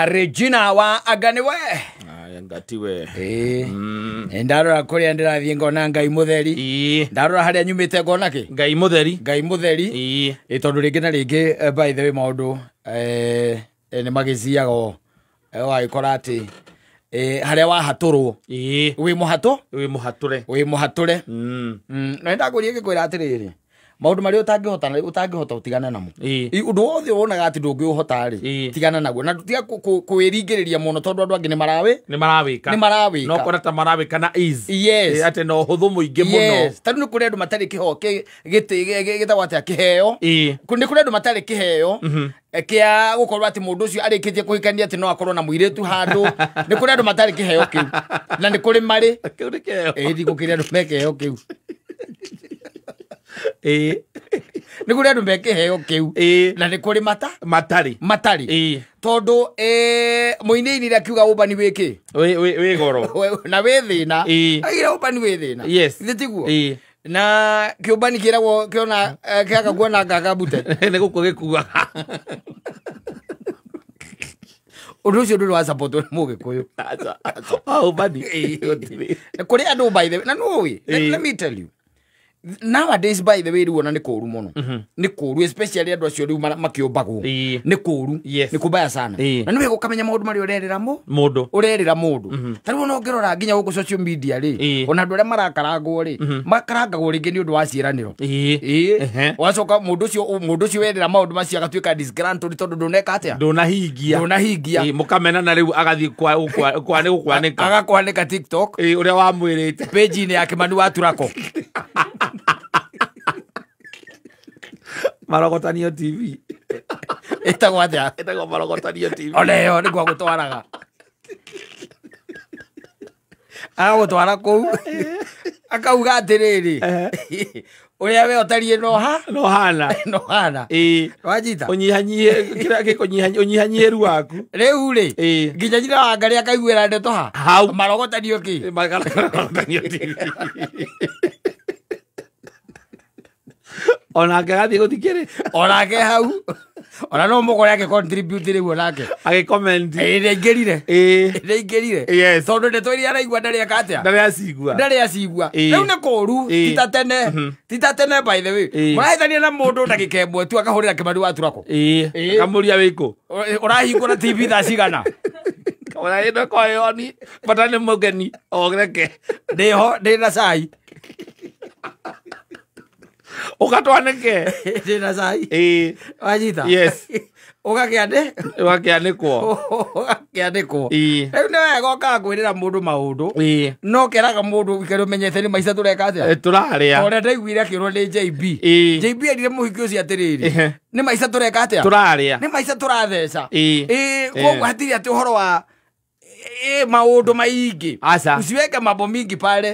Regina wa Aganiwe. Ngatiwe. Ndarora kuria ndirathie ngona Ngai mutheri. Ndarora haria nyumite ngona ki? Ngai mutheri. Ngai mutheri. Tondu ringi na ringi by the way maundu ni magiciago wagikora ati haria wahaturwo wi muhatu wi muhature wi muhature. Na ndakuria ngikwira atiriri maundu maria utangihota utigana namo. Undu wothe wonaga ati ndungiuhota ri tigana naguo na tiga kwĩringĩrĩria mũno tondu andu angi ni marawika no kona ta marawika na ease. Yes, ati no huthu muingi muno. Yes, tondu ni kuri andu matari kiho gitagwo atia kiheo. Ni kuri andu matari kiheo kia gukorwo ati mundu ucio arikitie kuhikania ati no akorwo na muiritu handu. Ni kuri andu matari kiheo kiu na ni kuri mari kiu ni kiheo. Ndigukiri andu me kiheo kiu. Ni kuri andu me kiheo kiu na ni kuri matari tondu muineinire akiuga umbani wiki wi goro na wi thina agira umbani wi thina. Yes, ithe tiguo na kiumbani kiragwo kiona kiaga kuona ngagabute ni gukua gikuaga. Undu ucio nduri wa support ni mugikuyu umbani kuri andu by the way na no we let me tell you nowadays by the way riu ona ni kuru muno. Ni kuru especially andu acio riu makiumbagwo ni kuru ni kubaya sana. Na niwe gukamenya maundu maria urerera mundu urerera mundu ta riu ona ungirora nginya guku social media ri ona andu aria marakarangwo ri makarangagwo ringi ni undu wa ciiraniro. Wacoka mundu ucio werera maundu macio agatuika disgruntled tondu nduneka atia ndunahingia mukamena na riu agathie kwa ni gukwanika agakwanika TikTok uria wamwirite page-ini ya Kimani wa Turako Marogotanio TV. Ĩtagwo atĩa? Ĩtagwo Marogotanio TV. Ona ĩyo nĩkuo agũtwaraga. Agagũtwara kũu akauga atĩrĩrĩ ũrĩa we ũtariĩ no ha no hana no hana. Wajita ũnyihanyihie kĩrĩa gĩkũnyihanyihia ũnyihanyihĩru waku rĩu rĩ nginya nyina wa Ngarĩ akaiguĩra ndeto ha hau Marogotanio kĩ Marogotanio TV. Onake agathiĩ gũthikĩrĩ onake hau ona no mũkore ake contribute rĩu onake agĩ comment nĩaingĩrire nĩaingĩrire. Yes, tondũ ndeto iria araigua ndarĩ eka atĩa ndarĩ acigua ndarĩ acigua. Rĩu nĩ kũũru tita tene by the way mũrahĩtania na mũndũ ndagĩka ĩmwe tu akahũrĩra Kimani wa Turako akamũria wĩkũ ũrahingũra TV thaa cigana ona ĩno koyoni bata nĩ mũgeni oreke ndĩho ndĩna cai ukatwanike ndina cai wajita. Yes, ugakianikwo ugakianikwo. Riu ni wega ukaga kwirira mundu maundu no keraga mundu wikare umenyete ni maica tureka atia turaria uria ndaiguire akirwo ni JB. JB erire muhiki ucio atiriri ni maica tureka atia turaria ni maica turatheca. Koguo hatiri ati uhoro wa maundu maingi usiweke mambo mingi pale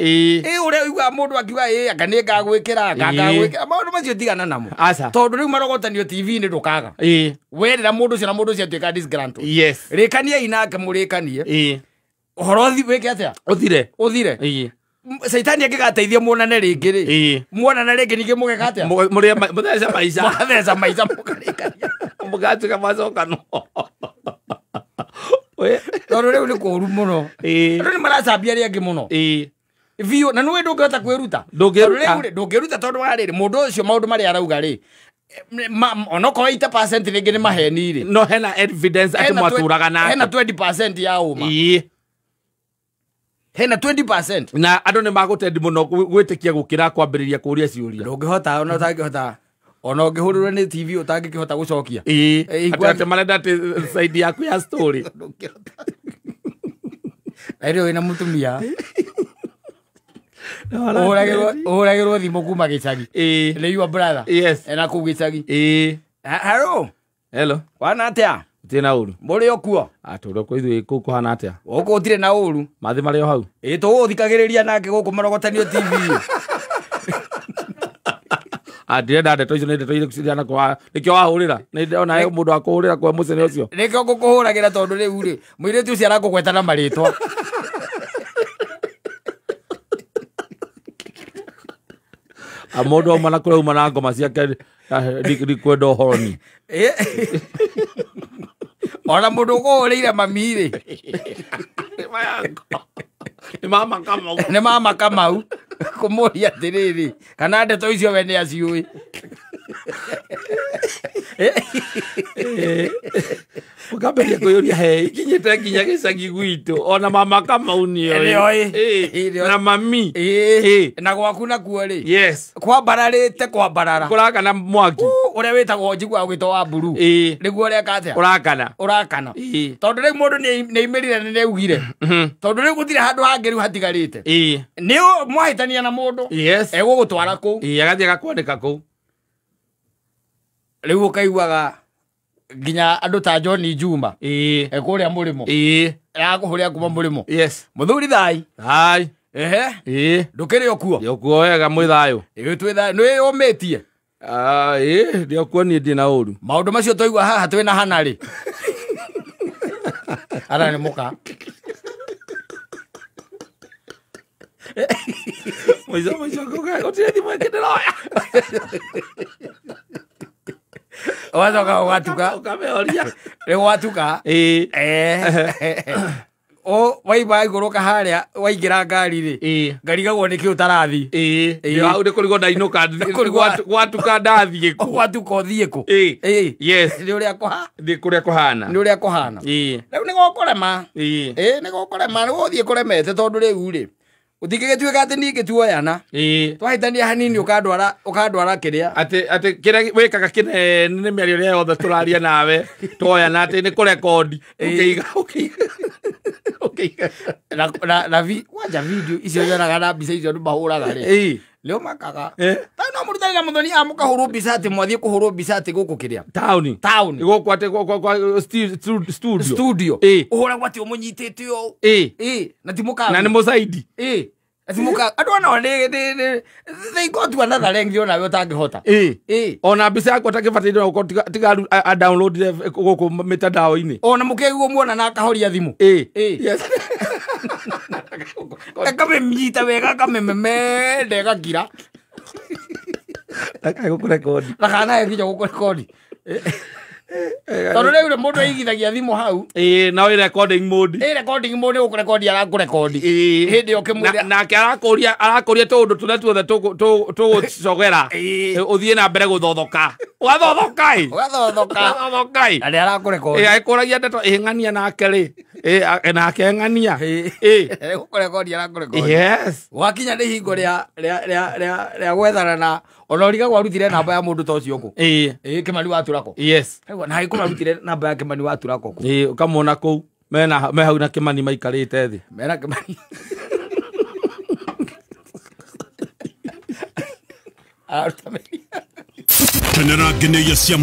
uria uigua mundu akiuga anga ni ngagwikira ngagwikira maundu macio tigana namo tondu riu Marogotanio TV ni ndukaga werira mundu ucio na mundu ucio atuika disgruntled. Yes, rikania nake murikanie uhoro wike atia uthire uthire. Caitani angigateithia muonane ringi ri muonane ringi ningi mugeka atia mutheca maica mugatheca maica mukarikania mugatuika macokano. Tondu riu ni kũũru mũno. Andũ nĩ maracambia arĩa angĩ mũno biũ na nĩũĩ ndũngĩhota kwĩruta ndũngĩruta tondũ wa rĩrĩ mũndũ ũcio maũndũ marĩa arauga rĩ onokorwo 80% rĩngĩ nĩ maheni rĩ no hena evidence atĩ mwatũraga nake hena 20% ya ũma hena 20% na andũ nĩ magũtendi mũno gwĩtĩkia gũkĩra kwambĩrĩria kũũria ciũria. Ndũngĩhota ona ũtangĩhota ona ũngĩhũrĩrwo nĩ TV ũtangĩkĩhota gũcokia atĩ marenda atĩ side yaku ya story ndũngĩhota. Na rĩu wĩna mũtumia ũhũragĩrwo thimũ kuma gĩcagi nĩ your brother ena kũu gĩcagi. Hello hello wana atĩa gũtirĩ na ũru mũrĩ o kuo tũrĩ o kuo ithuĩ kũu kũhana atĩa gũkũ gũtirĩ na ũru mathĩ marĩ o hau tũgũthikagĩrĩria nake gũkũ Marogotanio TV. Ndirenda ndeto icio nĩ ndeto irĩkũ ciriana kwa nĩkĩo wahũrĩra nĩ ndĩrona he mũndũ wa kũhũrĩra kwa mũcene ũcio nĩkĩo ngũkũhũragĩra tondũ rĩu rĩ mũirĩtu ũcio arakũgweta na marĩtwa. Mũndũ auma na kũrĩa auma na ngoma ciake ndikwenda ũhoro ni. Ona mũndũ ũkũhũrĩire mami rĩ. Nĩ mama Kamau. Nĩ mama Kamau. Kũmũria atĩrĩrĩ kana ndeto icio we nĩ aciũĩ. Ũkambĩrĩria kwĩyũria he ikinyĩte nginya gĩcagi gwitũ ona mama Kamau nĩoĩ na mami na gwaku nakuo rĩ. Yes. Kwambararĩte kwambarara. Kũrakana mwaki. Ũrĩa wĩtagwo njiguaga ũgĩtwo wa mburu. Nĩguo ũreka atĩa? Ũrakana. Ũrakana. Tondũ rĩu mũndũ nĩaimĩrire na nĩaugire. Tondũ rĩu gũtirĩ handũ hangĩ rĩu hatigarĩte. Nĩ mwahĩtania na mũndũ. Yes. Egũgũtwara kũu. Agathiĩ agakwanĩka kũu. Rĩu ũkaiguaga nginya andũ ta John Juma. Kũrĩa mũrĩmo. Arakũhũrĩra kuma mũrĩmo. Yes. Mũthuri thai. Thai. Ehe. Ndũkĩrĩ o kuo? Ndĩ o kuo wega mwĩ thayũ. Ĩĩ twĩ thayũ. Nĩ ũmĩtie? Ĩĩ ndĩ o kuo niĩ ndirĩ na ũru. Maũndũ macio twaigua haha twĩna hana rĩ. Ara nĩ mũka. Mũico mũico gũtirĩ thimũ ĩngĩ ndĩroya. Ũgacoka ũgatuka. Ũkamĩhoria. Rĩu gwatuka. Waimba igũrũka harĩa waingĩra ngari rĩ. Ngarigagwo nĩkĩ ũtarathiĩ. Ĩĩ. Hau nĩ kũrigwo ndainũka. Gwatuka ndathiĩ kũ. Gwatuka ũthiĩ kũ. Yes. Nĩ ũrĩa kũhana. Nĩ kũrĩa kũhana. Nĩ ũrĩa kũhana. Rĩu nĩ gũkũrema. Ĩĩ nĩ gũkũrema. Nĩ gũgũthiĩ kũremete tondũ rĩu rĩ. Ũtingĩgĩtuĩka atĩ ningĩ tuoyana. Twahĩtania hanini ũkandwara ũkandwara kĩrĩa. Atĩ atĩ kĩrĩa wĩkaga kĩnene nĩ mĩario ĩrĩa yothe tũraria nawe tuoyana atĩ nĩ kũrekondi. Ũkĩiga ũkĩiga ũkĩiga. Na kwanja video icio nyonaga na mbica icio andũ mahũraga rĩ. Nĩ ũmakaga. Ta no mũrutani na mũthoni amũkahũrwo mbica atĩ mwathiĩ kũhũrwo mbica atĩ gũkũ kĩrĩa. Taũni. Taũni. Gũkũ atĩ kwa studio. Studio. Ũhũragwo atĩ ũmũnyitĩte ũũ. Na ti mũkagu. Na nĩ mũcaidi. Asimuka andũ ona nĩ they got to another length ona we ũtangĩhota. Ona mbica yakwa takĩbataire gũkorwo tiga a download gũkũ mĩtandao-inĩ. Ona mũkĩguo muona na akahoria thimũ. Yes. Akamĩnyita wega akamĩmemenda ĩgakira. Ndakae gũkũrekondi. Ndakanae nginya gũkũrekondi. Tondũ rĩu mũndũ aigithagia thimũ hau. Na ĩ recording mode. Ĩ recording mode gũkũrekondi arakũrekondi. Hĩndĩ ĩyo ũkĩmwĩra. Nake arakũria arakũria tũũndũ tũrĩa tuothe tũgũcogera. Ũthiĩ na mbere gũthothoka. Ũgathothoka ĩ. Ũgathothoka. Ũgathothoka ĩ. Na nĩ arakũrekondi. Agĩkũragia ndeto ĩ ng'ania nake rĩ. Nake ng'ania. Gũkũrekondi arakũrekondi. Yes. Wakinya nĩ hingo rĩa gwethana na ona ũrigagwo arutire namba ya mũndũ ta ũcio kũ. Kĩmani wa Turako. Yes. Na hagĩkorwo arutire namba ya Kĩmani wa Turako kũ. Ũkamwona kũu mena me hau na Kĩmani maikarĩte thĩ. Mena Kĩmani. Araruta mĩario. Kenera ngeneia cia